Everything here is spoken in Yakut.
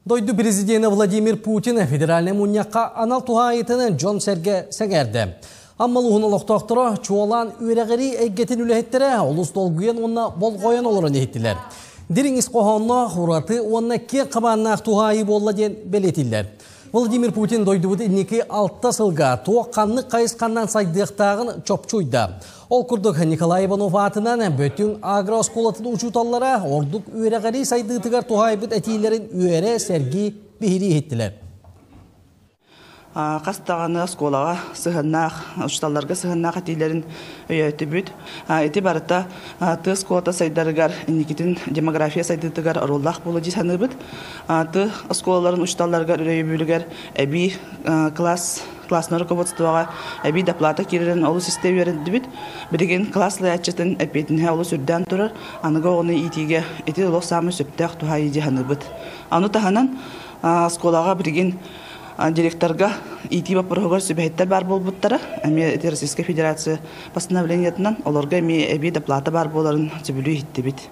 Дойду президенэ Владимир Путин федеральнай мунньахха анал туһаайыытынан дьон-сэргэ сэҥээрдэ. Амма улууһун олохтоохторо чуолаан үөрэҕирии эйгэтин үлэһиттэрэ олус долгуйан уонна болҕойон олорон иһиттилэр. Дириҥ ис хоһоонноох, ураты уонна киэҥ хабааннаах туһаайыы буолла диэн бэлиэтииллэр. Владимир Путин дойдубут инники алта сылга туох ханнык хайысханнан сайдыахтааҕын чопчуйда. Ол курдук Николай Иванов аатынан Бөтүҥ агрооскуолатын учууталлара ордук үөрэҕирии сайдыытыгар туһаайбыт этиилэрин үөрэ, сэргии, биһирии иһиттилэр. Хас даҕаны оскуолаҕа сыһыаннаах, учууталларга сыһыаннаах этиилэрин өйөөтүбүт. Ити барыта тыа оскуолата сайдарыгар, инникитин демография сайдыытыгар оруоллаах буолуо дии саныыбыт. Тыа оскуолаларын учууталларыгар өрөйөбүлүгэр эбии класс классное руководствоҕа эбии доплата киирэрин олус истэ үөрэннибит. Билигин класс салайааччытын эппиэтинэһэ олус үрдээн турар. Аныгы оҕону иитиигэ ити олох саамай сөптөөх туһаайыы дии саныыбыт. Аны таһынан оскуолаҕа билигин директорга иитии боппуруоһугар сүбэһиттэр баар буолбуттара. Эмиэ ити Российскай Федерация постановлениетынан олорго эмиэ эбии доплата баар буоларын сөбүлүү иһиттибит.